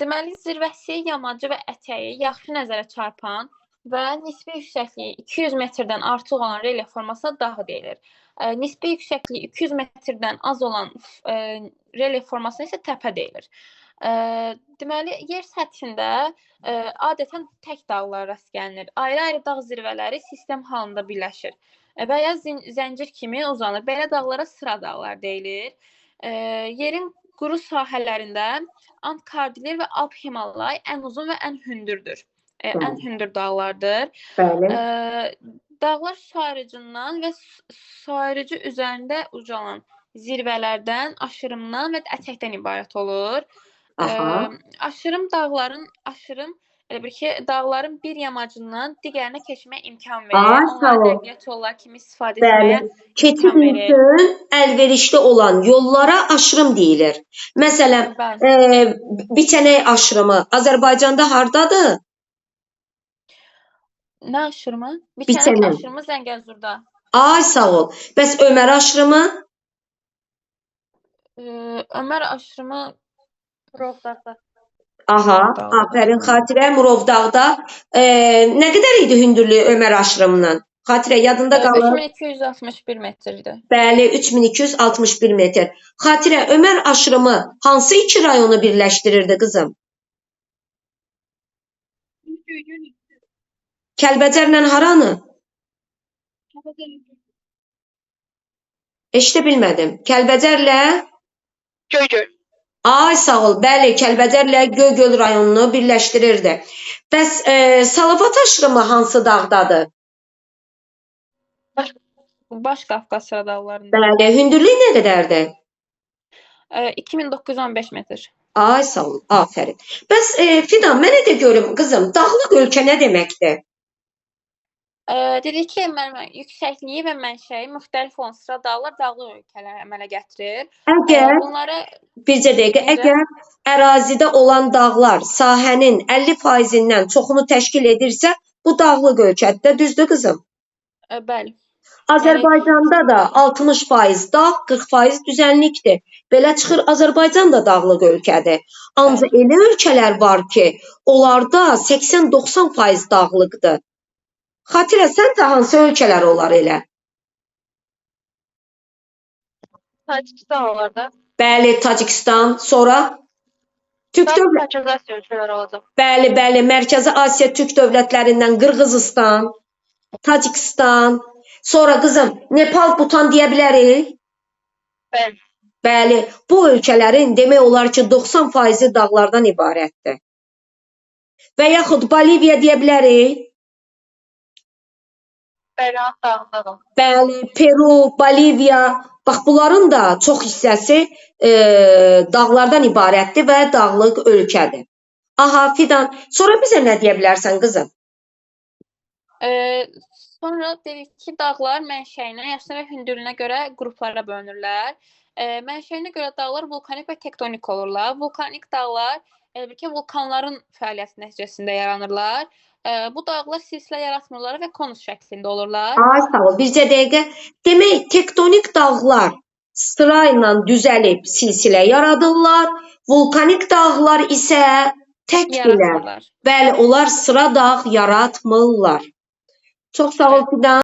Deməli, zirvəsi, yamacı və ətəyi yaxşı nəzərə çarpan və nisbi yüksəkliyi 200 metrdən artıq olan relyef formasına dağ deyilir. Nisbi yüksəkliyi 200 metrdən az olan relyef formasına isə təpə deyilir. Deməli, yer səthində adətən tək dağlar rast gəlinir. Ayrı-ayrı dağ zirvələri sistem halında birləşir və ya zəncir kimi uzanır. Belə dağlara sıra dağlar deyilir. Yerin quru sahələrində Ant Kordilyer və Alp Himalay ən uzun və ən hündürdür. Ən hündür dağlardır. Bəli. Dağlar su ayırıcından və su ayırıcı üzərində ucalan zirvələrdən, aşırımdan və ətəkdən ibarət olur. Aha. Aşırım dağların aşırım elə bil ki, dağların bir yamacından digərinə keçməyə imkan verir. Ay, sağ Onları ol. nəqliyyat yolları kimi istifadə Bəli. etməyə Keçid imkan verir. üçün əlverişli olan yollara aşırım deyilir. Məsələn, Bəli. Biçənək aşırımı Azərbaycanda hardadır? Nə aşırımı? Biçənək Biçənək. aşırımı Zəngəzurda. Ay, sağ ol. Bəs Ömər aşırımı? Ömər aşırımı Murovdağda. Aha, Murovdağda. afərin Xatirə, Murovdağda. Nə qədər idi hündürlüyü Ömər aşırımının? Xatirə, yadında qalır? 3261 metrdir. Bəli, 3261 metr. Xatirə, Ömər aşırımı hansı iki rayonu birləşdirirdi qızım? Kəlbəcərlə haranı? Eşidə bilmədim. Kəlbəcərlə? Göygöl. Ay, sağ ol. Bəli, Kəlbəcərlə Göygöl rayonunu birləşdirirdi. Bəs Salavat aşırımı hansı dağdadır? Baş Qafqaz sıra dağlarında. Bəli, hündürlüyü nə qədərdir? 2915 metr. Ay, sağ ol. Afərin. Bəs Fidan, mənə də görüm, qızım, dağlıq ölkə nə deməkdir? Dedik ki, yüksəkliyi və mənşəyi müxtəlif olan sıra dağlar dağlıq ölkələr əmələ gətirir. Əgər Bunlara bircə dəqiqə, Necə? əgər ərazidə olan dağlar sahənin 50%-dən çoxunu təşkil edirsə, bu dağlıq ölkədir də, düzdür qızım? Bəli. Azərbaycanda da 60% dağ, 40% düzənlikdir. Belə çıxır, Azərbaycan da dağlıq ölkədir. Ancaq elə ölkələr var ki, onlarda 80-90% dağlıqdır. Xatirə, səncə hansı ölkələr olar elə? Tacikistan olar da. Bəli, Tacikistan, sonra Türk dövlət. Mərkəzi Asiya ölkələri olacaq. Bəli, bəli, Mərkəzi Asiya Türk dövlətlərindən Qırğızistan, Tacikistan, sonra qızım Nepal, Butan deyə bilərik? Bəli. Bəli, bu ölkələrin demək olar ki, 90%-i dağlardan ibarətdir. Və yaxud Boliviya deyə bilərik? Bəli, Ant dağında da. Bəli, Peru, Boliviya, bax bunların da çox hissəsi dağlardan ibarətdir və dağlıq ölkədir. Aha, Fidan, sonra bizə nə deyə bilərsən qızım? Sonra dedik ki, dağlar mənşəyinə, yaşına və hündürlüyünə görə qruplara bölünürlər. Mənşəyinə görə dağlar vulkanik və tektonik olurlar. Vulkanik dağlar elə bil ki, vulkanların fəaliyyəti nəticəsində yaranırlar. Bu dağlar silsilə yaratmırlar və konus şəklində olurlar. Ay, sağ ol. Bircə dəqiqə. Demək, tektonik dağlar sırayla düzəlib silsilə yaradırlar. Vulkanik dağlar isə təkdirlər. Yaratmırlar. Bəli, onlar sıra dağ yaratmırlar. Çox sağ ol Fidan.